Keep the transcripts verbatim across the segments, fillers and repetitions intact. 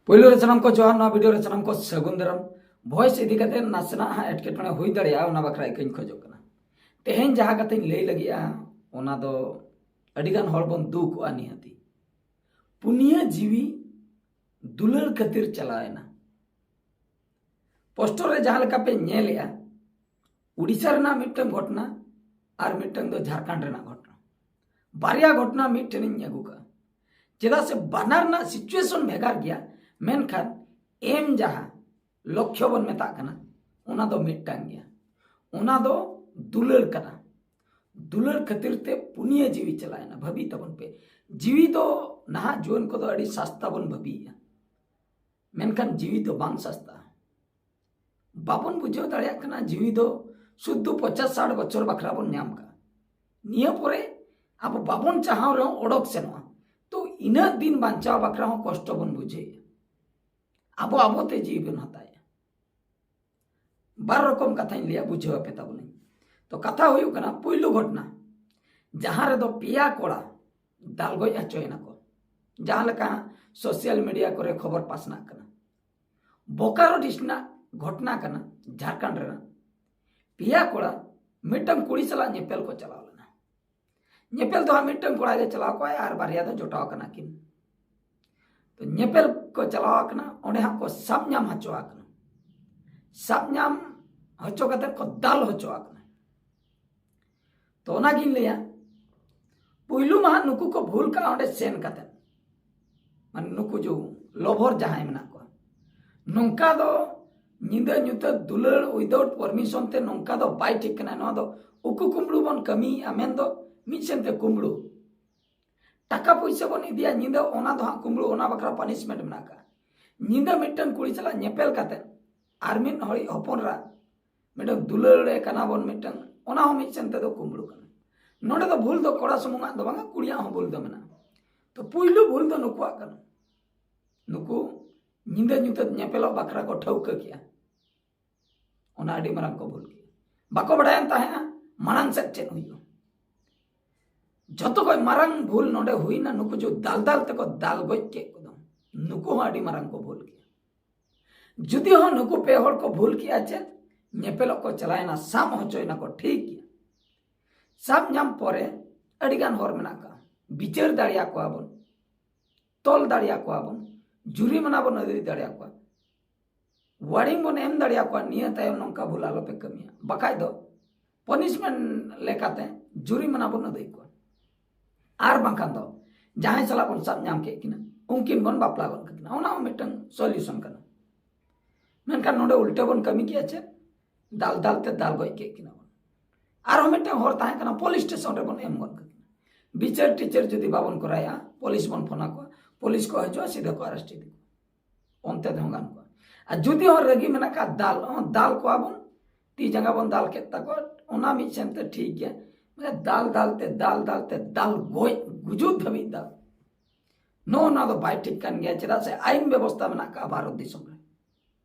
ᱯᱳᱭᱞᱳ ᱨᱮ ᱥᱟᱱᱟᱢ ᱠᱚ ᱡᱚᱦᱟᱨ᱾ ᱱᱚᱣᱟ ᱵᱷᱤᱰᱤᱭᱳ ᱨᱮ ᱥᱟᱱᱟᱢ ᱠᱚ ᱥᱟᱹᱜᱩᱱ ᱫᱟᱨᱟᱢ᱾ ᱵᱷᱚᱭᱮᱥ ᱤᱫᱤ ᱠᱟᱛᱮ ᱱᱟᱥᱮᱱᱟᱜ ᱦᱟᱸᱜ ᱮᱴᱠᱮᱴᱚᱬᱮ ᱦᱩᱭ ᱫᱟᱲᱮᱭᱟᱜᱼᱟ, ᱚᱱᱟ ᱵᱟᱠᱷᱨᱟ ᱤᱠᱟᱹᱧ ᱠᱷᱚᱡᱚᱜ ᱠᱟᱱᱟ᱾ ᱛᱮᱦᱮᱧ ᱡᱟᱦᱟᱸ ᱠᱟᱛᱷᱟᱧ ᱞᱟᱹᱭ ᱞᱟᱹᱜᱤᱫᱼᱟ, ᱚᱱᱟ ᱫᱚ ᱟᱹᱰᱤᱜᱟᱱ ᱦᱚᱲ ᱵᱚᱱ ᱫᱩᱠᱚᱜᱼᱟ ᱱᱤᱦᱟᱹᱛᱤ᱾ ᱯᱩᱱᱭᱟᱹ ᱡᱤᱣᱤ ᱫᱩᱞᱟᱹᱲ ᱠᱷᱟᱹᱛᱤᱨ ᱪᱟᱞᱟᱣᱮᱱᱟ᱾ ᱯᱳᱥᱴᱚᱨ ᱨᱮ ᱡᱟᱦᱟᱸ ᱞᱮᱠᱟ ᱯᱮ ᱧᱮᱞᱮᱜᱼᱟ, ᱩᱰᱤᱥᱟ ᱨᱮᱱᱟᱜ ᱢᱤᱫᱴᱟᱝ ᱜᱷᱚᱴᱚᱱᱟ ᱟᱨ ᱢᱤᱫᱴᱟᱝ ᱫᱚ ᱡᱷᱟᱲᱠᱷᱚᱸᱰ ᱨᱮᱱᱟᱜ ᱜᱷᱚᱴᱚᱱᱟ᱾ ᱵᱟᱨᱭᱟ ᱜᱷᱚᱴᱚᱱᱟ ᱢᱤᱫ ᱴᱷᱮᱱᱤᱧ ᱟᱹᱜᱩ ᱠᱟᱜᱼᱟ, ᱪᱮᱫᱟᱜ ᱥᱮ ᱵᱟᱱᱟᱨ ᱨᱮᱱᱟᱜ ᱥᱤᱪᱩᱭᱮᱥᱚᱱ ᱵᱷᱮᱜᱟᱨ ᱜᱮᱭᱟ, ᱢᱮᱱᱠᱷᱟᱱ ᱮᱢ ᱡᱟᱦᱟᱸ ᱞᱚᱠᱠᱷᱚ ᱵᱚᱱ ᱢᱮᱛᱟᱜ ᱠᱟᱱᱟ, ᱚᱱᱟ ᱫᱚ ᱢᱤᱫᱴᱟᱝ ᱜᱮᱭᱟ᱾ ᱚᱱᱟ ᱫᱚ ᱫᱩᱞᱟᱹᱲ ᱠᱟᱱᱟ᱾ ᱫᱩᱞᱟᱹᱲ ᱠᱷᱟᱹᱛᱤᱨ ᱛᱮ ᱯᱩᱱᱭᱟᱹ ᱡᱤᱣᱤ ᱪᱟᱞᱟᱣᱮᱱᱟ᱾ ᱵᱷᱟᱹᱵᱤ ᱛᱟᱵᱚᱱ ᱯᱮ, ᱡᱤᱣᱤ ᱫᱚ ᱱᱟᱦᱟᱜ ᱡᱩᱣᱟᱹᱱ ᱠᱚᱫᱚ ᱟᱹᱰᱤ ᱥᱟᱥᱛᱟ ᱵᱚᱱ ᱵᱷᱟᱹᱵᱤᱭᱮᱫᱼᱟ, ᱢᱮᱱᱠᱷᱟᱱ ᱡᱤᱣᱤ ᱫᱚ ᱵᱟᱝ ᱥᱟᱥᱛᱟ᱾ ᱵᱟᱵᱚᱱ ᱵᱩᱡᱷᱟᱹᱣ ᱫᱟᱲᱮᱭᱟᱜ ᱠᱟᱱᱟ ᱡᱤᱣᱤ ᱫᱚ ᱥᱩᱫᱷᱩ ᱯᱚᱪᱟᱥ ᱥᱟᱴ ᱵᱚᱪᱷᱚᱨ ᱵᱟᱠᱷᱨᱟ ᱵᱚᱱ ᱧᱟᱢ ᱠᱟᱜᱼᱟ᱾ ᱱᱤᱭᱟᱹ ᱯᱚᱨᱮ ᱟᱵᱚ ᱵᱟᱵᱚᱱ ᱪᱟᱦᱟᱣ ᱨᱮᱦᱚᱸ ᱚᱰᱚᱠ ᱥᱮᱱᱚᱜᱼᱟ᱾ ᱛᱚ ᱤᱱᱟᱹᱜ ᱫᱤᱱ ᱵᱟᱧᱪᱟᱣ ᱵᱟᱠᱷᱨᱟ ᱦᱚᱸ ᱠᱚᱥᱴᱚ ᱵᱚᱱ ᱵᱩᱡᱷᱟᱹᱣᱮᱫᱼᱟ᱾ ᱟᱵᱚ ᱟᱵᱚᱛᱮ ᱡᱤᱣᱤ ᱵᱚᱱ ᱦᱟᱛᱟᱣᱮᱫᱼᱟ᱾ ᱵᱟᱨ ᱨᱚᱠᱚᱢ ᱠᱟᱛᱷᱟᱧ ᱞᱟᱹᱭᱟ, ᱵᱩᱡᱷᱟᱹᱣ ᱟᱯᱮ ᱛᱟᱵᱚᱱᱟᱹᱧ᱾ ᱛᱚ ᱠᱟᱛᱷᱟ ᱦᱩᱭᱩᱜ ᱠᱟᱱᱟ, ᱯᱩᱭᱞᱩ ᱜᱷᱚᱴᱚᱱᱟ, ᱡᱟᱦᱟᱸ ᱨᱮᱫᱚ ᱯᱮᱭᱟ ᱠᱚᱲᱟ ᱫᱟᱞ ᱜᱚᱡ ᱦᱚᱪᱚᱭᱮᱱᱟ ᱠᱚ, ᱡᱟᱦᱟᱸ ᱞᱮᱠᱟ ᱥᱳᱥᱟᱞ ᱢᱤᱰᱤᱭᱟ ᱠᱚᱨᱮ ᱠᱷᱚᱵᱚᱨ ᱯᱟᱥᱱᱟᱜ ᱠᱟᱱᱟ᱾ ᱵᱳᱠᱟᱨᱳ ᱰᱤᱥᱴᱨᱤᱠᱴ ᱨᱮᱱᱟᱜ ᱜᱷᱚᱴᱚᱱᱟ ᱠᱟᱱᱟ, ᱡᱷᱟᱲᱠᱷᱚᱸᱰ ᱨᱮᱱᱟᱜ᱾ ᱯᱮᱭᱟ ᱠᱚᱲᱟ ᱢᱤᱫᱴᱟᱝ ᱠᱩᱲᱤ ᱥᱟᱞᱟᱜ ᱧᱮᱯᱮᱞ ᱠᱚ ᱪᱟᱞᱟᱣ ᱞᱮᱱᱟ᱾ ᱧᱮᱯᱮᱞ ᱫᱚ ᱦᱟᱸᱜ ᱢᱤᱫᱴᱟᱝ ᱠᱚᱲᱟ ᱜᱮ ᱪᱟᱞᱟᱣ ᱠᱚᱜᱼᱟᱭ ᱟᱨ ᱵᱟᱨᱭᱟ ᱫᱚ ᱡᱚᱴᱟᱣ ᱠᱟᱱᱟ ᱠᱤᱱ᱾ ᱛᱚ ᱧᱮᱯᱮᱞ ᱠᱚ ᱪᱟᱞᱟᱣ ᱟᱠᱟᱱᱟ, ᱚᱸᱰᱮ ᱦᱟᱸᱜ ᱠᱚ ᱥᱟᱵ ᱧᱟᱢ ᱦᱚᱪᱚ ᱟᱠᱟᱱᱟ᱾ ᱥᱟᱵ ᱧᱟᱢ ᱦᱚᱪᱚ ᱠᱟᱛᱮ ᱠᱚ ᱫᱟᱞ ᱦᱚᱪᱚ ᱟᱠᱟᱱᱟ᱾ ᱛᱚ ᱚᱱᱟᱜᱤᱧ ᱞᱟᱹᱭᱟ, ᱯᱩᱭᱞᱩ ᱢᱟ ᱦᱟᱸᱜ ᱱᱩᱠᱩ ᱠᱚ ᱵᱷᱩᱞ ᱠᱟᱜᱼᱟ ᱚᱸᱰᱮ ᱥᱮᱱ ᱠᱟᱛᱮ, ᱢᱟᱱᱮ ᱱᱩᱠᱩ ᱡᱚ ᱞᱚᱵᱷᱚᱨ ᱡᱟᱦᱟᱸᱭ ᱢᱮᱱᱟᱜ ᱠᱚᱣᱟ, ᱱᱚᱝᱠᱟ ᱫᱚ ᱧᱤᱫᱟᱹ ᱧᱩᱛᱟᱹᱛ ᱫᱩᱞᱟᱹᱲ without permission ᱛᱮ ᱱᱚᱝᱠᱟ ᱫᱚ ᱵᱟᱭ ᱴᱷᱤᱠ ᱠᱟᱱᱟ᱾ ᱱᱚᱣᱟ ᱫᱚ ᱩᱠᱩ ᱠᱩᱢᱵᱽᱲᱩ ᱵᱚᱱ ᱠᱟᱹᱢᱤᱭᱮᱫᱼᱟ, ᱢᱮᱱᱫᱚ ᱢᱤᱫ ᱥᱮᱱ ᱛᱮ ᱠᱩᱢᱵᱽᱲᱩ᱾ ᱴᱟᱠᱟ ᱯᱩᱭᱥᱟᱹ ᱵᱚᱱ ᱤᱫᱤᱭᱟ ᱧᱤᱫᱟᱹ, ᱚᱱᱟ ᱫᱚ ᱦᱟᱸᱜ ᱠᱩᱢᱵᱽᱲᱩ, ᱚᱱᱟ ᱵᱟᱠᱷᱨᱟ ᱯᱟᱱᱤᱥᱢᱮᱱᱴ ᱢᱮᱱᱟᱜ ᱟᱠᱟᱫᱼᱟ᱾ ᱧᱤᱫᱟᱹ ᱢᱤᱫᱴᱟᱝ ᱠᱩᱲᱤ ᱥᱟᱞᱟᱜ ᱧᱮᱯᱮᱞ ᱠᱟᱛᱮ ᱟᱨ ᱢᱤᱫ ᱦᱚᱲᱤᱡ ᱦᱚᱯᱚᱱ ᱨᱟ ᱢᱤᱫᱴᱟᱝ ᱫᱩᱞᱟᱹᱲ ᱨᱮ ᱠᱟᱱᱟ ᱵᱚᱱ ᱢᱤᱫᱴᱟᱝ, ᱚᱱᱟ ᱦᱚᱸ ᱢᱤᱫ ᱥᱮᱱ ᱛᱮᱫᱚ ᱠᱩᱢᱵᱽᱲᱩ ᱠᱟᱱᱟ᱾ ᱱᱚᱰᱮ ᱫᱚ ᱵᱷᱩᱞ ᱫᱚ ᱠᱚᱲᱟ ᱥᱩᱢᱩᱝᱟᱜ ᱫᱚ ᱵᱟᱝᱟ, ᱠᱩᱲᱤᱭᱟᱜ ᱦᱚᱸ ᱵᱷᱩᱞ ᱫᱚ ᱢᱮᱱᱟᱜᱼᱟ᱾ ᱛᱚ ᱯᱩᱭᱞᱩ ᱵᱷᱩᱞ ᱫᱚ ᱱᱩᱠᱩᱣᱟᱜ ᱠᱟᱱᱟ᱾ ᱱᱩᱠᱩ ᱧᱤᱫᱟᱹ ᱧᱩᱛᱟᱹᱛ ᱧᱮᱯᱮᱞᱚᱜ ᱵᱟᱠᱷᱨᱟ ᱠᱚ ᱴᱷᱟᱹᱣᱠᱟᱹ ᱠᱮᱜᱼᱟ, ᱚᱱᱟ ᱟᱹᱰᱤ ᱢᱟᱨᱟᱝ ᱠᱚ ᱵᱷᱩᱞ ᱠᱮᱜᱼᱟ᱾ ᱵᱟᱠᱚ ᱵᱟᱲᱟᱭᱟᱱ ᱛᱟᱦᱮᱸᱜᱼᱟ ᱢᱟᱲᱟᱝ ᱥᱮᱫ ᱪᱮᱫ ᱦᱩᱭᱩᱜᱼᱟ᱾ ᱡᱚᱛᱚ ᱠᱷᱚᱱ ᱢᱟᱨᱟᱝ ᱵᱷᱩᱞ ᱱᱚᱰᱮ ᱦᱩᱭᱱᱟ, ᱱᱩᱠᱩ ᱡᱚ ᱫᱟᱞ ᱫᱟᱞ ᱛᱮᱠᱚ ᱫᱟᱞ ᱜᱚᱡ ᱠᱮᱫ ᱠᱚᱫᱚ᱾ ᱱᱩᱠᱩ ᱦᱚᱸ ᱟᱹᱰᱤ ᱢᱟᱨᱟᱝ ᱠᱚ ᱵᱷᱩᱞ ᱠᱮᱭᱟ᱾ ᱡᱩᱫᱤ ᱦᱚᱸ ᱱᱩᱠᱩ ᱯᱮ ᱦᱚᱲ ᱠᱚ ᱵᱷᱩᱞ ᱠᱮᱭᱟ, ᱪᱮᱫ ᱧᱮᱯᱮᱞᱚᱜ ᱠᱚ ᱪᱟᱞᱟᱣᱮᱱᱟ, ᱥᱟᱵ ᱦᱚᱪᱚᱭᱮᱱᱟ ᱠᱚ, ᱴᱷᱤᱠ ᱜᱮᱭᱟ᱾ ᱥᱟᱵ ᱧᱟᱢ ᱯᱚᱨᱮ ᱟᱹᱰᱤᱜᱟᱱ ᱦᱚᱲ ᱢᱮᱱᱟᱜ ᱠᱚᱣᱟ, ᱵᱤᱪᱟᱹᱨ ᱫᱟᱲᱮᱭᱟᱠᱚᱣᱟ ᱵᱚᱱ, ᱛᱚᱞ ᱫᱟᱲᱮᱭᱟᱠᱚᱣᱟ ᱵᱚᱱ, ᱡᱩᱨᱤᱢᱟᱱᱟ ᱵᱚᱱ ᱟᱹᱫᱟᱹᱭ ᱫᱟᱲᱮᱭᱟᱠᱚᱣᱟ, ᱣᱟᱨᱱᱤᱝ ᱵᱚᱱ ᱮᱢ ᱫᱟᱲᱮᱭᱟᱠᱚᱣᱟ, ᱱᱤᱭᱟᱹ ᱛᱟᱭᱚᱢ ᱱᱚᱝᱠᱟ ᱵᱷᱩᱞ ᱟᱞᱚᱯᱮ ᱠᱟᱹᱢᱤᱭᱟ, ᱵᱟᱠᱷᱟᱡ ᱫᱚ ᱯᱚᱱᱤᱥᱢᱮᱱᱴ ᱞᱮᱠᱟᱛᱮ ᱡᱩᱨᱤᱢᱟᱱᱟ ᱵᱚᱱ ᱟᱹᱫᱟᱹᱭ ᱠᱚᱣᱟ᱾ ᱟᱨ ᱵᱟᱝᱠᱷᱟᱱ ᱫᱚ ᱡᱟᱦᱟᱸᱭ ᱥᱟᱞᱟᱜ ᱵᱚᱱ ᱥᱟᱵ ᱧᱟᱢ ᱠᱮᱫ ᱠᱤᱱᱟ, ᱩᱱᱠᱤᱱ ᱵᱚᱱ ᱵᱟᱯᱞᱟ ᱜᱚᱫ ᱠᱟᱠᱤᱱᱟ, ᱚᱱᱟ ᱦᱚᱸ ᱢᱤᱫᱴᱟᱝ ᱥᱚᱞᱤᱭᱩᱥᱚᱱ ᱠᱟᱱᱟ᱾ ᱢᱮᱱᱠᱷᱟᱱ ᱱᱚᱰᱮ ᱩᱞᱴᱟᱹ ᱵᱚᱱ ᱠᱟᱹᱢᱤ ᱠᱮᱜᱼᱟ, ᱪᱮᱫ ᱫᱟᱞ ᱫᱟᱞ ᱛᱮ ᱫᱟᱞ ᱜᱚᱡ ᱠᱮᱫ ᱠᱤᱱᱟ ᱵᱚᱱ᱾ ᱟᱨᱦᱚᱸ ᱢᱤᱫᱴᱟᱝ ᱦᱚᱲ ᱛᱟᱦᱮᱸ ᱠᱟᱱᱟ, ᱯᱩᱞᱤᱥ ᱥᱴᱮᱥᱚᱱ ᱨᱮᱵᱚᱱ ᱮᱢ ᱜᱚᱫ ᱠᱟᱠᱤᱱᱟ᱾ ᱵᱤᱪᱟᱹᱨ ᱴᱤᱪᱟᱹᱨ ᱡᱩᱫᱤ ᱵᱟᱵᱚᱱ ᱠᱚᱨᱟᱭᱟ, ᱯᱩᱞᱤᱥ ᱵᱚᱱ ᱯᱷᱳᱱ ᱟᱠᱚᱣᱟ, ᱯᱩᱞᱤᱥ ᱠᱚ ᱦᱤᱡᱩᱜᱼᱟ, ᱥᱤᱫᱷᱟᱹ ᱠᱚ ᱟᱨᱮᱥᱴ ᱤᱫᱤ ᱠᱚᱣᱟ᱾ ᱚᱱᱛᱮ ᱛᱮᱦᱚᱸ ᱜᱟᱱ ᱠᱚᱣᱟ᱾ ᱟᱨ ᱡᱩᱫᱤ ᱦᱚᱸ ᱨᱟᱹᱜᱤ ᱢᱮᱱᱟᱜ ᱠᱷᱟᱱ ᱫᱟᱞ ᱦᱚᱸ ᱫᱟᱞ ᱠᱚᱣᱟ ᱵᱚᱱ, ᱛᱤ ᱡᱟᱸᱜᱟ ᱵᱚᱱ ᱫᱟᱞ ᱠᱮᱫ ᱛᱟᱠᱚᱣᱟ, ᱚᱱᱟ ᱢᱤᱫ ᱥᱮᱱ ᱛᱮ ᱴᱷᱤᱠ ᱜᱮᱭᱟ᱾ ᱢᱟᱱᱮ ᱫᱟᱞ ᱫᱟᱞ ᱛᱮ ᱫᱟᱞ ᱫᱟᱞ ᱛᱮ ᱫᱟᱞ ᱜᱚᱡ ᱜᱩᱡᱩᱜ ᱫᱷᱟᱹᱵᱤᱡ ᱫᱟᱞ, ᱱᱚᱜᱼᱚ ᱱᱚᱣᱟ ᱫᱚ ᱵᱟᱭ ᱴᱷᱤᱠ ᱠᱟᱱ ᱜᱮᱭᱟ᱾ ᱪᱮᱫᱟᱜ ᱥᱮ ᱟᱭᱤᱱ ᱵᱮᱵᱚᱥᱛᱷᱟ ᱢᱮᱱᱟᱜ ᱠᱟᱜᱼᱟ ᱵᱷᱟᱨᱚᱛ ᱫᱤᱥᱚᱢ ᱨᱮ,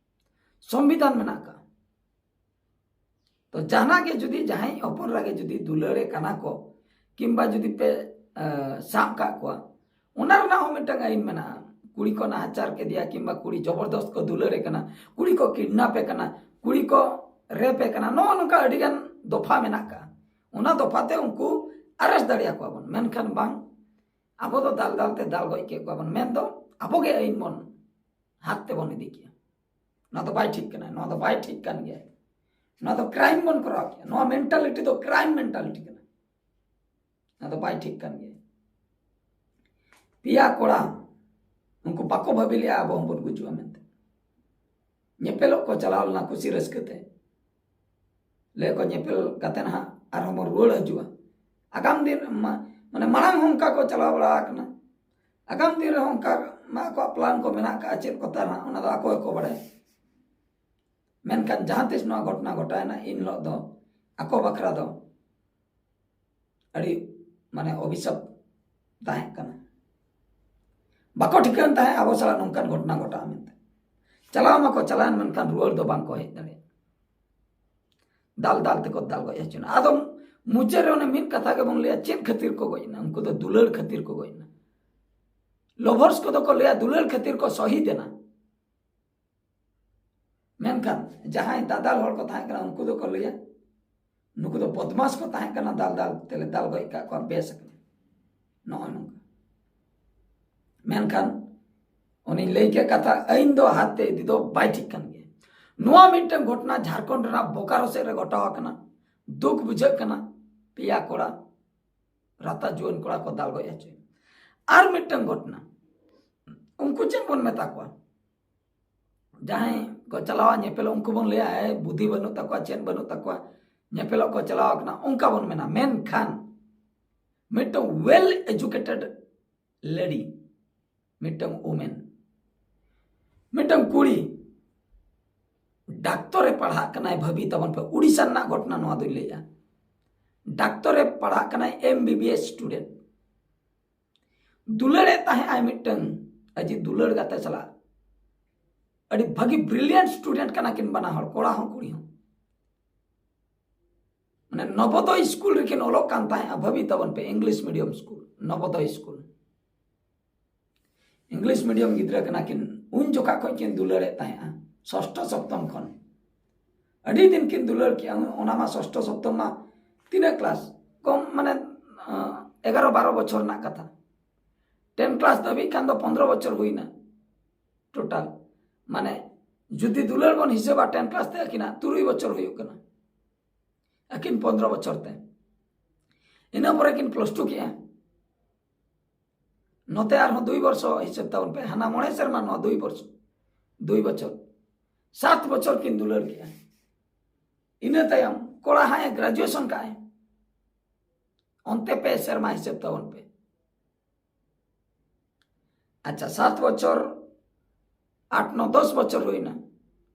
ᱥᱚᱝᱵᱤᱫᱷᱟᱱ ᱢᱮᱱᱟᱜ ᱠᱟᱜᱼᱟ᱾ ᱛᱚ ᱡᱟᱦᱟᱱᱟᱜ ᱜᱮ ᱡᱩᱫᱤ ᱡᱟᱦᱟᱸᱭ ᱦᱚᱯᱚᱱ ᱨᱟᱜᱮ ᱡᱩᱫᱤ ᱫᱩᱞᱟᱹᱲᱮ ᱠᱟᱱᱟ ᱠᱚ, ᱠᱤᱝᱵᱟ ᱡᱩᱫᱤ ᱯᱮ ᱥᱟᱵ ᱠᱟᱜ ᱠᱚᱣᱟ, ᱚᱱᱟ ᱨᱮᱱᱟᱜ ᱦᱚᱸ ᱢᱤᱫᱴᱟᱝ ᱟᱹᱭᱤᱱ ᱢᱮᱱᱟᱜᱼᱟ᱾ ᱠᱩᱲᱤ ᱠᱚ ᱱᱟᱦᱟᱪᱟᱨ ᱠᱮᱫᱮᱭᱟ ᱠᱤᱝᱵᱟ ᱠᱩᱲᱤ ᱡᱚᱵᱚᱨᱫᱚᱥᱛ ᱠᱚ ᱫᱩᱞᱟᱹᱲᱮ ᱠᱟᱱᱟ, ᱠᱩᱲᱤ ᱠᱚ ᱠᱤᱰᱱᱟᱯᱮ ᱠᱟᱱᱟ, ᱠᱩᱲᱤ ᱠᱚ ᱨᱮᱯᱮ ᱠᱟᱱᱟ, ᱱᱚᱜᱼᱚ ᱱᱚᱝᱠᱟ ᱟᱹᱰᱤᱜᱟᱱ ᱫᱚᱯᱷᱟ ᱢᱮᱱᱟᱜ ᱠᱟᱜᱼᱟ᱾ ᱚᱱᱟ ᱫᱚᱯᱷᱟ ᱛᱮ ᱩᱱᱠᱩ ᱟᱨᱮᱥᱴ ᱫᱟᱲᱮᱭᱟᱠᱚᱣᱟ ᱵᱚᱱ, ᱢᱮᱱᱠᱷᱟᱱ ᱵᱟᱝ, ᱟᱵᱚ ᱫᱚ ᱫᱟᱞ ᱫᱟᱞ ᱛᱮ ᱫᱟᱞ ᱜᱚᱡ ᱠᱮᱫ ᱠᱚᱣᱟ ᱵᱚᱱ ᱢᱮᱱᱫᱚ ᱟᱵᱚ ᱜᱮ ᱟᱹᱭᱤᱱ ᱵᱚᱱ ᱦᱟᱛ ᱛᱮᱵᱚᱱ ᱤᱫᱤ ᱠᱮᱭᱟ᱾ ᱱᱚᱣᱟ ᱫᱚ ᱵᱟᱭ ᱴᱷᱤᱠ ᱠᱟᱱᱟ, ᱱᱚᱣᱟ ᱫᱚ ᱵᱟᱭ ᱴᱷᱤᱠ ᱠᱟᱱ ᱜᱮᱭᱟ᱾ ᱱᱚᱣᱟ ᱫᱚ ᱠᱨᱟᱭᱤᱢ ᱵᱚᱱ ᱠᱚᱨᱟᱣ ᱠᱮᱭᱟ᱾ ᱱᱚᱣᱟ ᱢᱮᱱᱴᱟᱞᱤᱴᱤ ᱫᱚ ᱠᱨᱟᱭᱤᱢ ᱢᱮᱱᱴᱟᱞᱤᱴᱤ ᱠᱟᱱᱟ᱾ ᱱᱚᱣᱟ ᱫᱚ ᱵᱟᱭ ᱴᱷᱤᱠ ᱠᱟᱱ ᱜᱮᱭᱟ᱾ ᱯᱮᱭᱟ ᱠᱚᱲᱟ ᱩᱱᱠᱩ ᱵᱟᱠᱚ ᱵᱷᱟᱹᱵᱤ ᱞᱮᱜᱼᱟ ᱟᱵᱚ ᱦᱚᱸᱵᱚᱱ ᱜᱩᱡᱩᱜᱼᱟ ᱢᱮᱱᱛᱮ᱾ ᱧᱮᱯᱮᱞᱚᱜ ᱠᱚ ᱪᱟᱞᱟᱣ ᱞᱮᱱᱟ ᱠᱩᱥᱤ ᱨᱟᱹᱥᱠᱟᱹ ᱛᱮ᱾ ᱞᱟᱹᱭ ᱠᱚ ᱧᱮᱯᱮᱞ ᱠᱟᱛᱮ ᱱᱟᱦᱟᱜ ᱟᱨᱦᱚᱸ ᱵᱚᱱ ᱨᱩᱣᱟᱹᱲ ᱦᱤᱡᱩᱜᱼᱟ᱾ ᱟᱜᱟᱢ ᱫᱤᱱ ᱢᱟ-, ᱢᱟᱱᱮ ᱢᱟᱲᱟᱝ ᱦᱚᱸ ᱚᱱᱠᱟ ᱠᱚ ᱪᱟᱞᱟᱣ ᱵᱟᱲᱟ ᱟᱠᱟᱱᱟ᱾ ᱟᱜᱟᱢ ᱫᱤᱱ ᱨᱮᱦᱚᱸ ᱚᱱᱠᱟ ᱢᱟ ᱟᱠᱚᱣᱟᱜ ᱯᱞᱟᱱ ᱠᱚ ᱢᱮᱱᱟᱜ ᱟᱠᱟᱫᱼᱟ, ᱪᱮᱫ ᱠᱚ ᱛᱟᱦᱮᱱᱟ ᱚᱱᱟ ᱫᱚ ᱟᱠᱚ ᱜᱮᱠᱚ ᱵᱟᱲᱟᱭᱟ᱾ ᱢᱮᱱᱠᱷᱟᱱ ᱡᱟᱦᱟᱸ ᱛᱤᱥ ᱱᱚᱣᱟ ᱜᱷᱚᱴᱚᱱᱟ ᱜᱷᱚᱴᱟᱣᱮᱱᱟ, ᱤᱱ ᱦᱤᱞᱳᱜ ᱫᱚ ᱟᱠᱚ ᱵᱟᱠᱷᱨᱟ ᱫᱚ ᱟᱹᱰᱤ ᱢᱟᱱᱮ ᱚᱵᱷᱤᱥᱟᱯ ᱛᱟᱦᱮᱸ ᱠᱟᱱᱟ᱾ ᱵᱟᱠᱚ ᱴᱷᱤᱠᱟᱹᱱ ᱛᱟᱦᱮᱸᱫ ᱟᱵᱚ ᱥᱟᱞᱟᱜ ᱱᱚᱝᱠᱟᱱ ᱜᱷᱚᱴᱚᱱᱟ ᱜᱷᱚᱴᱟᱜᱼᱟ ᱢᱮᱱᱛᱮ᱾ ᱪᱟᱞᱟᱣ ᱢᱟᱠᱚ ᱪᱟᱞᱟᱣᱮᱱ, ᱢᱮᱱᱠᱷᱟᱱ ᱨᱩᱣᱟᱹᱲ ᱫᱚ ᱵᱟᱝ ᱠᱚ ᱦᱮᱡ ᱫᱟᱲᱮᱭᱟᱜᱼᱟ᱾ ᱫᱟᱞ ᱫᱟᱞ ᱛᱮᱠᱚ ᱫᱟᱞ ᱜᱚᱡ ᱦᱚᱪᱚᱭᱮᱱᱟ᱾ ᱟᱫᱚ ᱢᱩᱪᱟᱹᱫ ᱨᱮ ᱚᱱᱮ ᱢᱤᱫ ᱠᱟᱛᱷᱟ ᱜᱮᱵᱚᱱ ᱞᱟᱹᱭᱟ, ᱪᱮᱫ ᱠᱷᱟᱹᱛᱤᱨ ᱠᱚ ᱜᱚᱡ ᱮᱱᱟ? ᱩᱱᱠᱩ ᱫᱚ ᱫᱩᱞᱟᱹᱲ ᱠᱷᱟᱹᱛᱤᱨ ᱠᱚ ᱜᱚᱡ ᱮᱱᱟ᱾ ᱞᱚᱵᱷᱟᱨᱥ ᱠᱚᱫᱚ ᱠᱚ ᱞᱟᱹᱭᱟ ᱫᱩᱞᱟᱹᱲ ᱠᱷᱟᱹᱛᱤᱨ ᱠᱚ ᱥᱚᱦᱤᱫ ᱮᱱᱟ᱾ ᱢᱮᱱᱠᱷᱟᱱ ᱡᱟᱦᱟᱸᱭ ᱫᱟᱫᱟᱞ ᱦᱚᱲ ᱠᱚ ᱛᱟᱦᱮᱸ ᱠᱟᱱᱟ, ᱩᱱᱠᱩ ᱫᱚᱠᱚ ᱞᱟᱹᱭᱟ ᱱᱩᱠᱩ ᱫᱚ ᱵᱚᱫᱢᱟᱥ ᱠᱚ ᱛᱟᱦᱮᱸ ᱠᱟᱱᱟ, ᱫᱟᱞ ᱫᱟᱞ ᱛᱮᱞᱮ ᱫᱟᱞ ᱜᱚᱡ ᱠᱟᱜ ᱠᱚᱣᱟ, ᱵᱮᱥ ᱟᱠᱟᱱᱟ᱾ ᱱᱚᱜᱼᱚᱭ ᱱᱚᱝᱠᱟ᱾ ᱢᱮᱱᱠᱷᱟᱱ ᱚᱱᱮᱧ ᱞᱟᱹᱭ ᱠᱮᱫ ᱠᱟᱛᱷᱟ, ᱟᱹᱭᱤᱱ ᱫᱚ ᱦᱟᱛ ᱛᱮ ᱤᱫᱤ ᱫᱚ ᱵᱟᱭ ᱴᱷᱤᱠ ᱠᱟᱱ ᱜᱮᱭᱟ᱾ ᱱᱚᱣᱟ ᱢᱤᱫᱴᱟᱝ ᱜᱷᱚᱴᱚᱱᱟ ᱡᱷᱟᱲᱠᱷᱚᱸᱰ ᱨᱮᱱᱟᱜ ᱵᱳᱠᱟᱨᱳ ᱥᱮᱫ ᱨᱮ ᱜᱷᱚᱴᱟᱣ ᱟᱠᱟᱱᱟ᱾ ᱫᱩᱠ ᱵᱩᱡᱷᱟᱹᱜ ᱠᱟᱱᱟ, ᱯᱮᱭᱟ ᱠᱚᱲᱟ, ᱨᱟᱛᱟ ᱡᱩᱣᱟᱹᱱ ᱠᱚᱲᱟ ᱠᱚ ᱫᱟᱞ ᱜᱚᱡ ᱦᱚᱪᱚᱭᱮᱱᱟ᱾ ᱟᱨ ᱢᱤᱫᱴᱟᱝ ᱜᱷᱚᱴᱚᱱᱟ, ᱩᱱᱠᱩ ᱪᱮᱫ ᱵᱚᱱ ᱢᱮᱛᱟ ᱠᱚᱣᱟ? ᱡᱟᱦᱟᱸᱭ ᱠᱚ ᱪᱟᱞᱟᱣᱟ ᱧᱮᱯᱮᱞᱚᱜ, ᱩᱱᱠᱩ ᱵᱚᱱ ᱞᱟᱹᱭᱟ, "ᱮ, ᱵᱩᱫᱷᱤ ᱵᱟᱹᱱᱩᱜ ᱛᱟᱠᱚᱣᱟ, ᱪᱮᱫ ᱵᱟᱹᱱᱩᱜ ᱛᱟᱠᱚᱣᱟ, ᱧᱮᱯᱮᱞᱚᱜ ᱠᱚ ᱪᱟᱞᱟᱣ ᱟᱠᱟᱱᱟ", ᱚᱱᱠᱟ ᱵᱚᱱ ᱢᱮᱱᱟ᱾ ᱢᱮᱱᱠᱷᱟᱱ ᱢᱤᱫᱴᱟᱝ well educated lady, ᱢᱤᱫᱴᱟᱝ woman, ᱢᱤᱫᱴᱟᱝ ᱠᱩᱲᱤ ᱰᱟᱠᱛᱚᱨ ᱮ ᱯᱟᱲᱦᱟᱜ ᱠᱟᱱᱟᱭ, ᱵᱷᱟᱹᱵᱤ ᱛᱟᱵᱚᱱ ᱯᱮ, ᱩᱰᱤᱥᱟ ᱨᱮᱱᱟᱜ ᱜᱷᱚᱴᱚᱱᱟ ᱱᱚᱣᱟ ᱫᱚᱧ ᱞᱟᱹᱭᱮᱜᱼᱟ᱾ ᱰᱟᱠᱛᱚᱨ ᱮ ᱯᱟᱲᱦᱟᱜ ᱠᱟᱱᱟᱭ, M B B S student᱾ ᱫᱩᱞᱟᱹᱲᱮᱫ ᱛᱟᱦᱮᱸ ᱟᱭ ᱢᱤᱫᱴᱟᱝ ᱟᱡᱤᱡ ᱫᱩᱞᱟᱹᱲ ᱜᱟᱛᱮ ᱥᱟᱞᱟᱜ᱾ ᱟᱹᱰᱤ ᱵᱷᱟᱹᱜᱤ brilliant student ᱠᱟᱱᱟ ᱠᱤᱱ ᱵᱟᱱᱟ ᱦᱚᱲ, ᱠᱚᱲᱟ ᱦᱚᱸ ᱠᱩᱲᱤ ᱦᱚᱸ᱾ ᱢᱟᱱᱮ ᱱᱚᱵᱳᱫᱚᱭ ᱥᱠᱩᱞ ᱨᱮᱠᱤᱱ ᱚᱞᱚᱜ ᱠᱟᱱ ᱛᱟᱦᱮᱸᱜᱼᱟ, ᱵᱷᱟᱹᱵᱤ ᱛᱟᱵᱚᱱ ᱯᱮ, English medium school, Navodaya school. English medium ᱜᱤᱫᱽᱨᱟᱹ ᱠᱟᱱᱟ ᱠᱤᱱ, ᱩᱱ ᱡᱚᱠᱷᱟ ᱠᱷᱚᱱ ᱠᱤᱱ ᱫᱩᱞᱟᱹᱲᱮᱫ ᱛᱟᱦᱮᱸᱜᱼᱟ, ᱥᱚᱥᱴᱚ ᱥᱚᱯᱛᱚᱢ ᱠᱷᱚᱱ᱾ ᱟᱹᱰᱤ ᱫᱤᱱ ᱠᱤᱱ ᱫᱩᱞᱟᱹᱲ ᱠᱮᱜᱼᱟ, ᱚᱱᱟ ᱢᱟ ᱥᱚᱥᱴᱚ ᱥᱚᱯᱛᱚᱢ ᱢᱟ ᱛᱤᱱᱟᱹᱜ ᱠᱞᱟᱥ? ᱠᱚᱢ ᱢᱟᱱᱮ, ᱟᱸ, ᱮᱜᱟᱨᱚ ᱵᱟᱨᱚ ᱵᱚᱪᱷᱚᱨ ᱨᱮᱱᱟᱜ ᱠᱟᱛᱷᱟ᱾ ᱴᱮᱱ ᱠᱞᱟᱥ ᱫᱷᱟᱹᱵᱤᱡ ᱠᱷᱟᱱ ᱫᱚ ᱯᱚᱱᱫᱽᱨᱚ ᱵᱚᱪᱷᱚᱨ ᱦᱩᱭᱱᱟ ᱴᱳᱴᱟᱞ᱾ ᱢᱟᱱᱮ ᱡᱩᱫᱤ ᱫᱩᱞᱟᱹᱲ ᱵᱚᱱ ᱦᱤᱥᱟᱹᱵᱟ, ᱴᱮᱱ ᱠᱞᱟᱥ ᱛᱮ ᱟᱹᱠᱤᱱᱟᱜ ᱛᱩᱨᱩᱭ ᱵᱚᱪᱷᱚᱨ ᱦᱩᱭᱩᱜ ᱠᱟᱱᱟ, ᱟᱹᱠᱤᱱ ᱯᱚᱱᱫᱽᱨᱚ ᱵᱚᱪᱷᱚᱨ ᱛᱮ᱾ ᱤᱱᱟᱹ ᱯᱚᱨᱮ ᱠᱤᱱ ᱯᱞᱟᱥ ᱴᱩ ᱠᱮᱜᱼᱟ᱾ ᱱᱚᱛᱮ ᱟᱨᱦᱚᱸ ᱫᱩᱭ ᱵᱚᱨᱥᱚ ᱦᱤᱥᱟᱹᱵ ᱛᱟᱵᱚᱱ ᱯᱮ, ᱦᱟᱱᱟ ᱢᱚᱬᱮ ᱥᱮᱨᱢᱟ, ᱱᱚᱣᱟ ᱫᱩᱭ ᱵᱚᱨᱥᱚ, ᱫᱩᱭ ᱵᱚᱪᱷᱚᱨ, ᱥᱟᱛ ᱵᱚᱪᱷᱚᱨ ᱠᱤᱱ ᱫᱩᱞᱟᱹᱲ ᱠᱮᱜᱼᱟ᱾ ᱤᱱᱟᱹ ᱛᱟᱭᱚᱢ ᱠᱚᱲᱟ ᱦᱟᱸᱜ ᱮ ᱜᱨᱮᱡᱩᱭᱮᱥᱚᱱ ᱠᱟᱜᱼᱟᱭ, ᱚᱱᱛᱮ ᱯᱮ ᱥᱮᱨᱢᱟ ᱦᱤᱥᱟᱹᱵ ᱛᱟᱵᱚᱱ ᱯᱮ᱾ ᱟᱪᱪᱷᱟ, ᱥᱟᱛ ᱵᱚᱪᱷᱚᱨ, ᱟᱴ, ᱱᱚ, ᱫᱚᱥ ᱵᱚᱪᱷᱚᱨ ᱦᱩᱭᱱᱟ᱾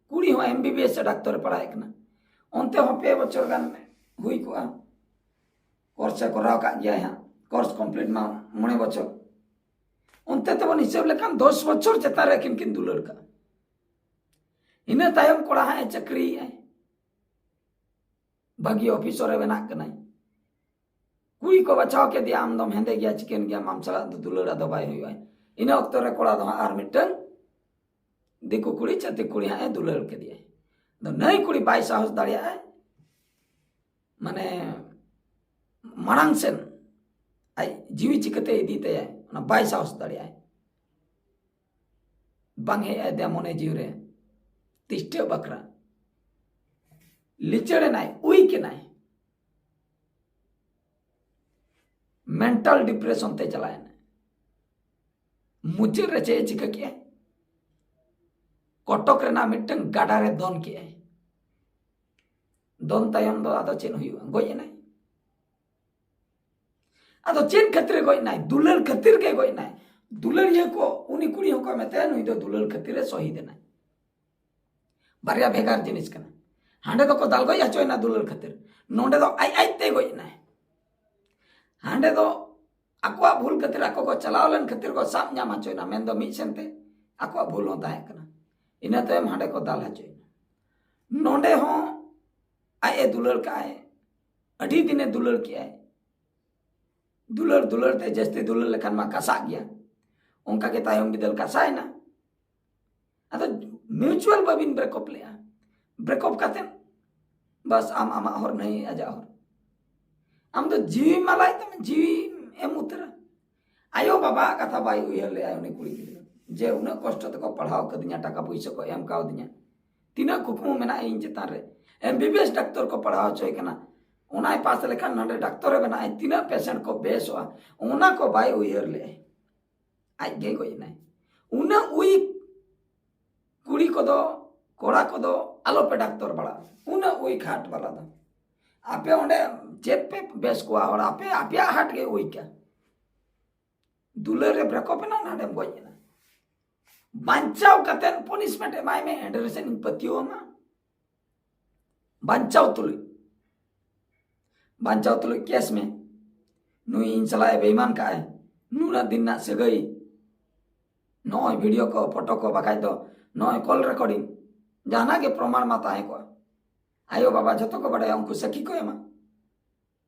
ᱠᱩᱲᱤ ᱦᱚᱸ M B B S ᱮ ᱰᱟᱠᱛᱚᱨ ᱮ ᱯᱟᱲᱦᱟᱣᱮᱫ ᱠᱟᱱᱟ, ᱚᱱᱛᱮ ᱦᱚᱸ ᱯᱮ ᱵᱚᱪᱷᱚᱨ ᱜᱟᱱ ᱦᱩᱭ ᱠᱚᱜᱼᱟ᱾ ᱠᱳᱨᱥ ᱮ ᱠᱚᱨᱟᱣ ᱠᱟᱜ ᱜᱮᱭᱟᱭ ᱦᱟᱸᱜ, ᱠᱳᱨᱥ ᱠᱚᱢᱯᱞᱤᱴ ᱢᱟ ᱢᱚᱬᱮ ᱵᱚᱪᱷᱚᱨ᱾ ᱚᱱᱛᱮ ᱛᱮᱵᱚᱱ ᱦᱤᱥᱟᱹᱵ ᱞᱮᱠᱷᱟᱱ ᱫᱚᱥ ᱵᱚᱪᱷᱚᱨ ᱪᱮᱛᱟᱱ ᱨᱮ ᱟᱹᱠᱤᱱ ᱠᱤᱱ ᱫᱩᱞᱟᱹᱲ ᱠᱟᱜᱼᱟ᱾ ᱤᱱᱟᱹ ᱛᱟᱭᱚᱢ ᱠᱚᱲᱟ ᱦᱟᱸᱜ ᱮ ᱪᱟᱹᱠᱨᱤᱭᱮᱜᱼᱟᱭ, ᱵᱷᱟᱹᱜᱤ ᱚᱯᱷᱤᱥᱚᱨ ᱮ ᱵᱮᱱᱟᱜ ᱠᱟᱱᱟᱭ᱾ ᱠᱩᱲᱤ ᱠᱚ ᱵᱟᱪᱷᱟᱣ ᱠᱮᱫᱮᱭᱟ, "ᱟᱢ ᱫᱚᱢ ᱦᱮᱸᱫᱮ ᱜᱮᱭᱟ, ᱪᱤᱠᱟᱹᱱ ᱜᱮᱭᱟᱢ, ᱟᱢ ᱥᱟᱞᱟᱜ ᱫᱚ ᱫᱩᱞᱟᱹᱲ ᱟᱫᱚ ᱵᱟᱭ ᱦᱩᱭᱩᱜᱼᱟ, ᱤᱱᱟᱹ ᱚᱠᱛᱚ ᱨᱮ ᱠᱚᱲᱟ ᱫᱚ ᱦᱟᱸᱜ ᱟᱨ ᱢᱤᱫᱴᱟᱝ ᱫᱤᱠᱩ ᱠᱩᱲᱤ, ᱪᱷᱟᱹᱛᱤᱠ ᱠᱩᱲᱤ ᱦᱟᱸᱜ ᱮ ᱫᱩᱞᱟᱹᱲ ᱠᱮᱫᱮᱭᱟᱭ᱾ ᱟᱫᱚ ᱱᱟᱹᱭ ᱠᱩᱲᱤ ᱵᱟᱭ ᱥᱟᱦᱚᱥ ᱫᱟᱲᱮᱭᱟᱜᱼᱟᱭ, ᱢᱟᱱᱮ ᱢᱟᱲᱟᱝ ᱥᱮᱱ ᱟᱡ ᱡᱤᱣᱤ ᱪᱤᱠᱟᱹᱛᱮ ᱤᱫᱤ ᱛᱟᱭᱟᱭ, ᱚᱱᱟ ᱵᱟᱭ ᱥᱟᱦᱚᱥ ᱫᱟᱲᱮᱭᱟᱜᱼᱟᱭ᱾ ᱵᱟᱝ ᱦᱮᱡ ᱟᱫᱮᱭᱟ ᱢᱚᱱᱮ ᱡᱤᱣᱤ ᱨᱮ ᱛᱤᱥᱴᱟᱹ ᱵᱟᱠᱷᱨᱟ᱾ ᱞᱤᱪᱟᱹᱲ ᱮᱱᱟᱭ, ᱩᱭ ᱠᱮᱱᱟᱭ, ᱢᱮᱱᱴᱟᱞ ᱰᱤᱯᱨᱮᱥᱚᱱ ᱛᱮ ᱪᱟᱞᱟᱣ ᱮᱱᱟᱭ᱾ ᱢᱩᱪᱟᱹᱫ ᱨᱮ ᱪᱮᱫ ᱮ ᱪᱤᱠᱟᱹ ᱠᱮᱜᱼᱟ? ᱠᱚᱴᱚᱠ ᱨᱮᱱᱟᱜ ᱢᱤᱫᱴᱟᱝ ᱜᱟᱰᱟ ᱨᱮ ᱫᱚᱱ ᱠᱮᱜᱼᱟᱭ᱾ ᱫᱚᱱ ᱛᱟᱭᱚᱢ ᱫᱚ ᱟᱫᱚ ᱪᱮᱫ ᱦᱩᱭᱩᱜᱼᱟ? ᱜᱚᱡ ᱮᱱᱟᱭ᱾ ᱟᱫᱚ ᱪᱮᱫ ᱠᱷᱟᱹᱛᱤᱨ ᱮ ᱜᱚᱡ ᱮᱱᱟᱭ? ᱫᱩᱞᱟᱹᱲ ᱠᱷᱟᱹᱛᱤᱨ ᱜᱮ ᱜᱚᱡ ᱮᱱᱟᱭ᱾ ᱫᱩᱞᱟᱹᱲᱤᱭᱟᱹ ᱠᱚ, ᱩᱱᱤ ᱠᱩᱲᱤ ᱦᱚᱸᱠᱚ ᱢᱮᱛᱟᱭᱟ, ᱱᱩᱭ ᱫᱚ ᱫᱩᱞᱟᱹᱲ ᱠᱷᱟᱹᱛᱤᱨ ᱮ ᱥᱚᱦᱤᱫ ᱮᱱᱟᱭ᱾ ᱵᱟᱨᱭᱟ ᱵᱷᱮᱜᱟᱨ ᱡᱤᱱᱤᱥ ᱠᱟᱱᱟ᱾ ᱦᱟᱸᱰᱮ ᱫᱚᱠᱚ ᱫᱟᱞ ᱜᱚᱡ ᱦᱚᱪᱚᱭᱮᱱᱟ ᱫᱩᱞᱟᱹᱲ ᱠᱷᱟᱹᱛᱤᱨ, ᱱᱚᱸᱰᱮ ᱫᱚ ᱟᱡ ᱟᱡ ᱛᱮ ᱜᱚᱡ ᱮᱱᱟᱭ᱾ ᱦᱟᱸᱰᱮ ᱫᱚ ᱟᱠᱚᱣᱟᱜ ᱵᱷᱩᱞ ᱠᱷᱟᱹᱛᱤᱨ, ᱟᱠᱚ ᱠᱚ ᱪᱟᱞᱟᱣ ᱞᱮᱱ ᱠᱷᱟᱹᱛᱤᱨ ᱠᱚ ᱥᱟᱵ ᱧᱟᱢ ᱦᱚᱪᱚᱭᱮᱱᱟ, ᱢᱮᱱᱫᱚ ᱢᱤᱫ ᱥᱮᱱᱛᱮ ᱟᱠᱚᱣᱟᱜ ᱵᱷᱩᱞ ᱦᱚᱸ ᱛᱟᱦᱮᱸ ᱠᱟᱱᱟ᱾ ᱤᱱᱟᱹ ᱛᱟᱭᱚᱢ ᱦᱟᱸᱰᱮ ᱠᱚ ᱫᱟᱞ ᱦᱚᱪᱚᱭᱮᱱᱟ᱾ ᱱᱚᱸᱰᱮ ᱦᱚᱸ ᱟᱡ ᱮ ᱫᱩᱞᱟᱹᱲ ᱠᱟᱜᱼᱟᱭ, ᱟᱹᱰᱤ ᱫᱤᱱᱮ ᱫᱩᱞᱟᱹᱲ ᱠᱮᱜᱼᱟᱭ᱾ ᱫᱩᱞᱟᱹᱲ ᱫᱩᱞᱟᱹᱲ ᱛᱮ ᱡᱟᱹᱥᱛᱤ ᱫᱩᱞᱟᱹᱲ ᱞᱮᱠᱷᱟᱱ ᱢᱟ ᱠᱟᱥᱟᱜ ᱜᱮᱭᱟ, ᱚᱱᱠᱟ ᱜᱮ ᱛᱟᱭᱚᱢ ᱵᱤᱫᱟᱹᱞ ᱠᱟᱥᱟᱭᱮᱱᱟ᱾ ᱟᱫᱚ ᱢᱤᱭᱩᱪᱩᱣᱟᱞ ᱵᱟᱹᱵᱤᱱ ᱵᱨᱮᱠᱚᱯ ᱞᱮᱜᱼᱟ, ᱵᱨᱮᱠᱚᱯ ᱠᱟᱛᱮ ᱵᱟᱥ ᱟᱢ ᱟᱢᱟᱜ ᱦᱚᱨ, ᱱᱟᱹᱭ ᱟᱡᱟᱜ ᱦᱚᱨ᱾ ᱟᱢ ᱫᱚ ᱡᱤᱣᱤ ᱢᱟᱞᱟᱭ ᱛᱟᱢ, ᱡᱤᱣᱤ ᱮᱢ ᱩᱛᱟᱹᱨᱟ᱾ ᱟᱭᱳ ᱵᱟᱵᱟᱣᱟᱜ ᱠᱟᱛᱷᱟ ᱵᱟᱭ ᱩᱭᱦᱟᱹᱨ ᱞᱮᱜᱼᱟ ᱩᱱᱤ ᱠᱩᱲᱤ ᱜᱤᱫᱽᱨᱟᱹ, ᱡᱮ ᱩᱱᱟᱹᱜ ᱠᱚᱥᱴᱚ ᱛᱮᱠᱚ ᱯᱟᱲᱦᱟᱣ ᱠᱟᱫᱤᱧᱟ, ᱴᱟᱠᱟ ᱯᱩᱭᱥᱟᱹ ᱠᱚ ᱮᱢ ᱠᱟᱣᱫᱤᱧᱟ, ᱛᱤᱱᱟᱹᱜ ᱠᱩᱠᱢᱩ ᱢᱮᱱᱟᱜᱼᱟ ᱤᱧ ᱪᱮᱛᱟᱱ ᱨᱮ, M B B S doctor ᱠᱚ ᱯᱟᱲᱦᱟᱣ ᱦᱚᱪᱚᱭ ᱠᱟᱱᱟ, ᱚᱱᱟᱭ ᱯᱟᱥ ᱞᱮᱠᱷᱟᱱ ᱱᱚᱰᱮ ᱰᱟᱠᱛᱚᱨᱮ ᱵᱮᱱᱟᱜᱼᱟᱭ, ᱛᱤᱱᱟᱹᱜ ᱯᱮᱥᱮᱱᱴ ᱠᱚ ᱵᱮᱥᱚᱜᱼᱟ, ᱚᱱᱟ ᱠᱚ ᱵᱟᱭ ᱩᱭᱦᱟᱹᱨ ᱞᱮᱜᱼᱟᱭ᱾ ᱟᱡ ᱜᱮᱭ ᱜᱚᱡ ᱮᱱᱟᱭ᱾ ᱩᱱᱟᱹᱜ ᱩᱭᱤᱠ ᱠᱩᱲᱤ ᱠᱚᱫᱚ, ᱠᱚᱲᱟ ᱠᱚᱫᱚ ᱟᱞᱚᱯᱮ ᱰᱟᱠᱛᱚᱨ ᱵᱟᱲᱟᱜᱼᱟ, ᱩᱱᱟᱹᱜ ᱩᱭᱤᱠ ᱦᱟᱨᱴ ᱵᱟᱞᱟ ᱫᱚ᱾ ᱟᱯᱮ ᱚᱸᱰᱮ ᱪᱮᱫ ᱯᱮ ᱵᱮᱥ ᱠᱚᱣᱟ ᱦᱚᱲ? ᱟᱯᱮ, ᱟᱯᱮᱭᱟᱜ ᱦᱟᱨᱴ ᱜᱮ ᱩᱭᱤᱠᱟ᱾ ᱫᱩᱞᱟᱹᱲ ᱨᱮ ᱵᱨᱮᱠᱚᱯ ᱮᱱᱟ, ᱱᱟᱰᱮᱢ ᱜᱚᱡ ᱮᱱᱟ᱾ ᱵᱟᱧᱪᱟᱣ ᱠᱟᱛᱮ ᱯᱚᱱᱤᱥᱢᱮᱱᱴ ᱮᱢᱟᱭ ᱢᱮ, ᱮᱱᱰᱮᱨᱥᱮᱱ ᱤᱧ ᱯᱟᱹᱛᱭᱟᱹᱣ ᱟᱢᱟ᱾ ᱵᱟᱧᱪᱟᱣ ᱛᱩᱞᱩᱡ, ᱵᱟᱧᱪᱟᱣ ᱛᱩᱞᱩᱡ ᱠᱮᱥ ᱢᱮ, ᱱᱩᱭ ᱤᱧ ᱥᱟᱞᱟᱜ ᱮ ᱵᱮᱭᱢᱟᱱ ᱠᱟᱜᱼᱟᱭ, ᱱᱩᱱᱟᱹᱜ ᱫᱤᱱ ᱨᱮᱱᱟᱜ ᱥᱟᱹᱜᱟᱹᱭ, ᱱᱚᱜᱼᱚᱭ ᱵᱷᱤᱰᱤᱭᱳ ᱠᱚ, ᱯᱷᱳᱴᱳ ᱠᱚ, ᱵᱟᱠᱷᱟᱡ ᱫᱚ ᱱᱚᱜᱼᱚᱭ ᱠᱚᱞ ᱨᱮᱠᱚᱨᱰᱤᱝ, ᱡᱟᱦᱟᱱᱟᱜ ᱜᱮ ᱯᱨᱚᱢᱟᱬ ᱢᱟ ᱛᱟᱦᱮᱸ ᱠᱚᱜᱼᱟ᱾ ᱟᱭᱳ ᱵᱟᱵᱟ ᱡᱷᱚᱛᱚ ᱠᱚ ᱵᱟᱰᱟᱭᱟ, ᱩᱱᱠᱩ ᱥᱟᱹᱠᱷᱤ ᱠᱚ ᱮᱢᱟ᱾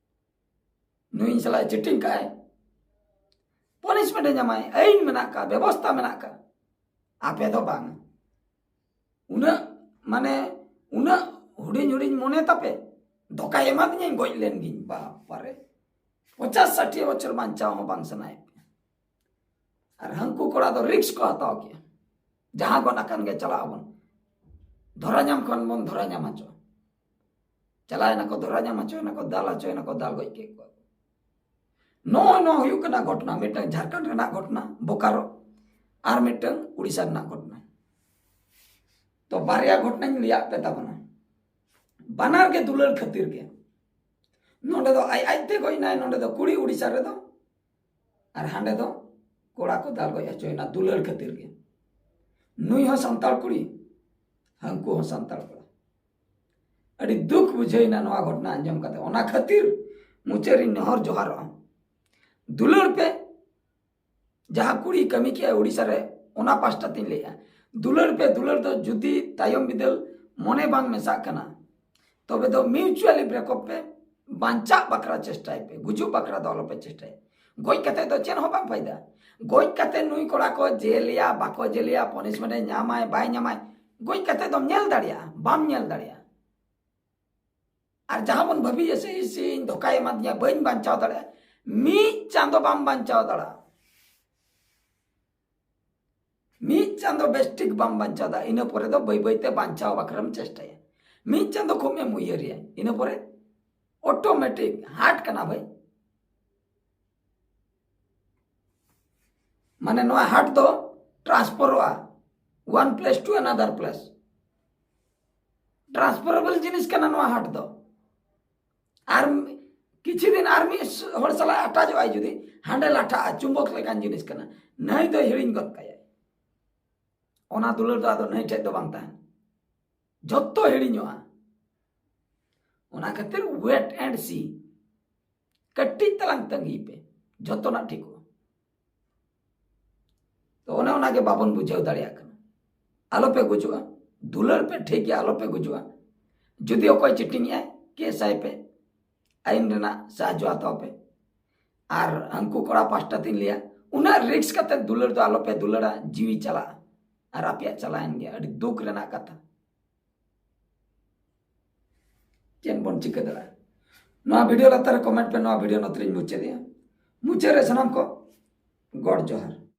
ᱱᱩᱭ ᱤᱧ ᱥᱟᱞᱟᱜ ᱮ ᱪᱤᱴᱤᱝ ᱠᱟᱜᱼᱟᱭ, ᱯᱚᱱᱤᱥᱢᱮᱱᱴ ᱮ ᱧᱟᱢᱟᱭ, ᱟᱹᱭᱤᱱ ᱢᱮᱱᱟᱜ ᱠᱟᱜ, ᱵᱮᱵᱚᱥᱛᱟ ᱢᱮᱱᱟᱜ ᱠᱟᱜ᱾ ᱟᱯᱮ ᱫᱚ ᱵᱟᱝ᱾ ᱩᱱᱟᱹᱜ, ᱢᱟᱱᱮ, ᱩᱱᱟᱹᱜ ᱦᱩᱰᱤᱧ ᱦᱩᱰᱤᱧ ᱢᱚᱱᱮ ᱛᱟᱯᱮ, ᱫᱷᱳᱠᱟᱭ ᱮᱢᱟᱫᱤᱧᱟᱹᱧ, ᱜᱚᱡ ᱞᱮᱱ ᱜᱤᱧ, ᱵᱟᱯᱟᱨᱮ᱾ ᱯᱚᱪᱟᱥ ᱥᱟᱴᱷᱤ ᱵᱚᱪᱷᱚᱨ ᱵᱟᱧᱪᱟᱣ ᱦᱚᱸ ᱵᱟᱝ ᱥᱟᱱᱟᱭᱮᱫ ᱯᱮᱭᱟ᱾ ᱟᱨ ᱦᱟᱹᱱᱠᱩ ᱠᱚᱲᱟ ᱫᱚ ᱨᱤᱠᱥ ᱠᱚ ᱦᱟᱛᱟᱣ ᱠᱮᱜᱼᱟ, ᱡᱟᱦᱟᱸ ᱜᱚᱫ ᱟᱠᱟᱱ ᱜᱮ ᱪᱟᱞᱟᱜ ᱟᱵᱚᱱ, ᱫᱷᱚᱨᱟ ᱧᱟᱢ ᱠᱷᱚᱱ ᱵᱚᱱ ᱫᱷᱚᱨᱟ ᱧᱟᱢ ᱦᱚᱪᱚ᱾ ᱪᱟᱞᱟᱣ ᱮᱱᱟ ᱠᱚ, ᱫᱷᱚᱨᱟ ᱧᱟᱢ ᱦᱚᱪᱚᱭᱮᱱᱟ ᱠᱚ, ᱫᱟᱞ ᱦᱚᱪᱚᱭᱮᱱᱟ ᱠᱚ, ᱫᱟᱞ ᱜᱚᱡ ᱠᱮᱫ ᱠᱚᱣᱟ᱾ ᱱᱚᱜᱼᱚᱭ ᱱᱚᱣᱟ ᱦᱩᱭᱩᱜ ᱠᱟᱱᱟ ᱜᱷᱚᱴᱚᱱᱟ, ᱢᱤᱫᱴᱟᱝ ᱡᱷᱟᱲᱠᱷᱚᱸᱰ ᱨᱮᱱᱟᱜ ᱜᱷᱚᱴᱚᱱᱟ ᱵᱳᱠᱟᱨᱳ, ᱟᱨ ᱢᱤᱫᱴᱟᱝ ᱩᱲᱤᱥᱥᱟ ᱨᱮᱱᱟᱜ ᱜᱷᱚᱴᱚᱱᱟ᱾ ᱛᱚ ᱵᱟᱨᱭᱟ ᱜᱷᱚᱴᱚᱱᱟᱧ ᱞᱟᱹᱭᱟᱫ ᱯᱮ ᱛᱟᱵᱚᱱᱟ, ᱵᱟᱱᱟᱨ ᱜᱮ ᱫᱩᱞᱟᱹᱲ ᱠᱷᱟᱹᱛᱤᱨ ᱜᱮ᱾ ᱱᱚᱰᱮ ᱫᱚ ᱟᱡ ᱟᱡᱛᱮ ᱜᱚᱡ ᱮᱱᱟᱭ, ᱱᱚᱰᱮ ᱫᱚ ᱠᱩᱲᱤ ᱩᱲᱤᱥᱥᱟ ᱨᱮᱫᱚ, ᱟᱨ ᱦᱟᱸᱰᱮ ᱫᱚ ᱠᱚᱲᱟ ᱠᱚ ᱫᱟᱞ ᱜᱚᱡ ᱦᱚᱪᱚᱭᱮᱱᱟ ᱫᱩᱞᱟᱹᱲ ᱠᱷᱟᱹᱛᱤᱨ ᱜᱮ᱾ ᱱᱩᱭ ᱦᱚᱸ ᱥᱟᱱᱛᱟᱲ ᱠᱩᱲᱤ, ᱦᱟᱹᱱᱠᱩ ᱦᱚᱸ ᱥᱟᱱᱛᱟᱲ ᱠᱚᱲᱟ᱾ ᱟᱹᱰᱤ ᱫᱩᱠ ᱵᱩᱡᱷᱟᱹᱣᱮᱱᱟ ᱱᱚᱣᱟ ᱜᱷᱚᱴᱚᱱᱟ ᱟᱸᱡᱚᱢ ᱠᱟᱛᱮ᱾ ᱚᱱᱟ ᱠᱷᱟᱹᱛᱤᱨ ᱢᱩᱪᱟᱹᱫ ᱨᱤᱧ ᱱᱮᱦᱚᱨ ᱡᱚᱦᱟᱨᱚᱜᱼᱟ, ᱫᱩᱞᱟᱹᱲ ᱯᱮ᱾ ᱡᱟᱦᱟᱸ ᱠᱩᱲᱤ ᱠᱟᱹᱢᱤ ᱠᱮᱜᱼᱟᱭ ᱩᱲᱤᱥᱥᱟ ᱨᱮ, ᱚᱱᱟ ᱯᱟᱥᱴᱟ ᱛᱤᱧ ᱞᱟᱹᱭᱮᱜᱼᱟ, ᱫᱩᱞᱟᱹᱲ ᱯᱮ, ᱫᱩᱞᱟᱹᱲ ᱫᱚ ᱡᱩᱫᱤ ᱛᱟᱭᱚᱢ ᱵᱤᱫᱟᱹᱞ ᱢᱚᱱᱮ ᱵᱟᱝ ᱢᱮᱥᱟᱜ ᱠᱟᱱᱟ, ᱛᱚᱵᱮ ᱫᱚ mutually break up ᱯᱮ, ᱵᱟᱧᱪᱟᱜ ᱵᱟᱠᱷᱨᱟ ᱪᱮᱥᱴᱟᱭ ᱯᱮ, ᱜᱩᱡᱩᱜ ᱵᱟᱠᱷᱨᱟ ᱫᱚ ᱟᱞᱚᱯᱮ ᱪᱮᱥᱴᱟᱭᱟ᱾ ᱜᱚᱡ ᱠᱟᱛᱮ ᱫᱚ ᱪᱮᱫ ᱦᱚᱸ ᱵᱟᱝ ᱯᱷᱟᱭᱫᱟ᱾ ᱜᱚᱡ ᱠᱟᱛᱮ ᱱᱩᱭ ᱠᱚᱲᱟ ᱠᱚ ᱡᱮᱞᱮᱭᱟ, ᱵᱟᱠᱚ ᱡᱮᱞᱮᱭᱟ, ᱯᱚᱱᱤᱥᱢᱮᱱᱴ ᱮ ᱧᱟᱢᱟᱭ, ᱵᱟᱭ ᱧᱟᱢᱟᱭ, ᱜᱚᱡ ᱠᱟᱛᱮ ᱫᱚᱢ ᱧᱮᱞ ᱫᱟᱲᱮᱭᱟᱜᱼᱟ? ᱵᱟᱢ ᱧᱮᱞ ᱫᱟᱲᱮᱭᱟᱜᱼᱟ᱾ ᱟᱨ ᱡᱟᱦᱟᱸ ᱵᱚᱱ ᱵᱷᱟᱹᱵᱤᱭᱟ ᱥᱮ, ᱤᱥ, ᱤᱧ ᱫᱷᱳᱠᱟᱭ ᱮᱢᱟᱫᱤᱧᱟ, ᱵᱟᱹᱧ ᱵᱟᱧᱪᱟᱣ ᱫᱟᱲᱮᱭᱟᱜᱼᱟ, ᱢᱤᱫ ᱪᱟᱸᱫᱚ ᱵᱟᱢ ᱵᱟᱧᱪᱟᱣ ᱫᱟᱲᱮᱭᱟᱜᱼᱟ᱾ ᱢᱤᱫ ᱪᱟᱸᱫᱚ ᱵᱮᱥ ᱴᱷᱤᱠ ᱵᱟᱢ ᱵᱟᱧᱪᱟᱣ ᱫᱟ, ᱤᱱᱟᱹ ᱯᱚᱨᱮ ᱫᱚ ᱵᱟᱹᱭ ᱵᱟᱹᱭ ᱛᱮ ᱵᱟᱧᱪᱟᱣ ᱵᱟᱠᱷᱨᱟᱢ ᱪᱮᱥᱴᱟᱭᱟ᱾ ᱢᱤᱫ ᱪᱟᱸᱫᱚ ᱠᱷᱩᱵ ᱮᱢ ᱩᱭᱦᱟᱹᱨᱮᱭᱟ, ᱤᱱᱟᱹ ᱯᱚᱨᱮ automatic heart ᱠᱟᱱᱟ ᱵᱷᱟᱹᱭ᱾ ᱢᱟᱱᱮ ᱱᱚᱣᱟ heart ᱫᱚ transferᱚᱜᱼᱟ, one place to another place, transferable ᱡᱤᱱᱤᱥ ᱠᱟᱱᱟ ᱱᱚᱣᱟ heart ᱫᱚ᱾ ᱟᱨ ᱠᱤᱪᱷᱩ ᱫᱤᱱ ᱟᱨ ᱢᱤᱫ ᱦᱚᱲ ᱥᱟᱞᱟᱜ attachᱚᱜᱼᱟᱭ, ᱡᱩᱫᱤ ᱦᱟᱸᱰᱮ ᱞᱟᱴᱷᱟᱜᱼᱟ, ᱪᱩᱢᱵᱚᱠ ᱞᱮᱠᱟᱱ ᱡᱤᱱᱤᱥ ᱠᱟᱱᱟ, ᱱᱟᱹᱭ ᱫᱚᱭ ᱦᱤᱲᱤᱧ ᱜᱚᱫ ᱠᱟᱭᱟᱭ᱾ ᱚᱱᱟ ᱫᱩᱞᱟᱹᱲ ᱫᱚ ᱟᱫᱚ ᱱᱟᱹᱭ ᱴᱷᱮᱡ ᱫᱚ ᱵᱟᱝ ᱛᱟᱦᱮᱱᱟ, ᱡᱚᱛᱚ ᱦᱤᱲᱤᱧᱚᱜᱼᱟ᱾ ᱚᱱᱟ ᱠᱷᱟᱹᱛᱤᱨ wait and see, ᱠᱟᱹᱴᱤᱡ ᱛᱟᱞᱟᱝ ᱛᱟᱺᱜᱤᱭ ᱯᱮ, ᱡᱚᱛᱚᱱᱟᱜ ᱴᱷᱤᱠᱚᱜᱼᱟ᱾ ᱛᱚ ᱚᱱᱮ ᱚᱱᱟᱜᱮ ᱵᱟᱵᱚᱱ ᱵᱩᱡᱷᱟᱹᱣ ᱫᱟᱲᱮᱭᱟᱜ ᱠᱟᱱᱟ᱾ ᱟᱞᱚᱯᱮ ᱜᱩᱡᱩᱜᱼᱟ, ᱫᱩᱞᱟᱹᱲ ᱯᱮ ᱴᱷᱤᱠ ᱜᱮᱭᱟ, ᱟᱞᱚᱯᱮ ᱜᱩᱡᱩᱜᱼᱟ᱾ ᱡᱩᱫᱤ ᱚᱠᱚᱭ ᱪᱤᱴᱤᱝ ᱮᱜᱼᱟᱭ, ᱠᱮᱥ ᱟᱭ ᱯᱮ, ᱟᱹᱭᱤᱱ ᱨᱮᱱᱟᱜ ᱥᱟᱦᱟᱡᱽᱡᱚ ᱦᱟᱛᱟᱣ ᱯᱮ᱾ ᱟᱨ ᱩᱱᱠᱩ ᱠᱚᱲᱟ ᱯᱟᱦᱴᱟ ᱛᱤᱧ ᱞᱟᱹᱭᱟ, ᱩᱱᱟᱹᱜ ᱨᱤᱠᱥ ᱠᱟᱛᱮ ᱫᱩᱞᱟᱹᱲ ᱫᱚ ᱟᱞᱚᱯᱮ ᱫᱩᱞᱟᱹᱲᱟ, ᱡᱤᱣᱤ ᱪᱟᱞᱟᱜᱼᱟ᱾ ᱟᱨ ᱟᱯᱮᱭᱟᱜ ᱪᱟᱞᱟᱣᱮᱱ ᱜᱮᱭᱟ, ᱟᱹᱰᱤ ᱫᱩᱠ ᱨᱮᱱᱟᱜ ᱠᱟᱛᱷᱟ᱾ ᱪᱮᱫ ᱵᱚᱱ ᱪᱤᱠᱟᱹ ᱫᱟᱲᱮᱭᱟᱜᱼᱟ? ᱱᱚᱣᱟ ᱵᱷᱤᱰᱤᱭᱳ ᱞᱟᱛᱟᱨ ᱨᱮ ᱠᱚᱢᱮᱱᱴ ᱯᱮ᱾ ᱱᱚᱣᱟ ᱵᱷᱤᱰᱤᱭᱳ ᱱᱚᱛᱮ ᱨᱤᱧ ᱢᱩᱪᱟᱹᱫᱮᱜᱼᱟ᱾ ᱢᱩᱪᱟᱹᱫ ᱨᱮ ᱥᱟᱱᱟᱢ ᱠᱚ ᱜᱚᱰ ᱡᱚᱦᱟᱨ᱾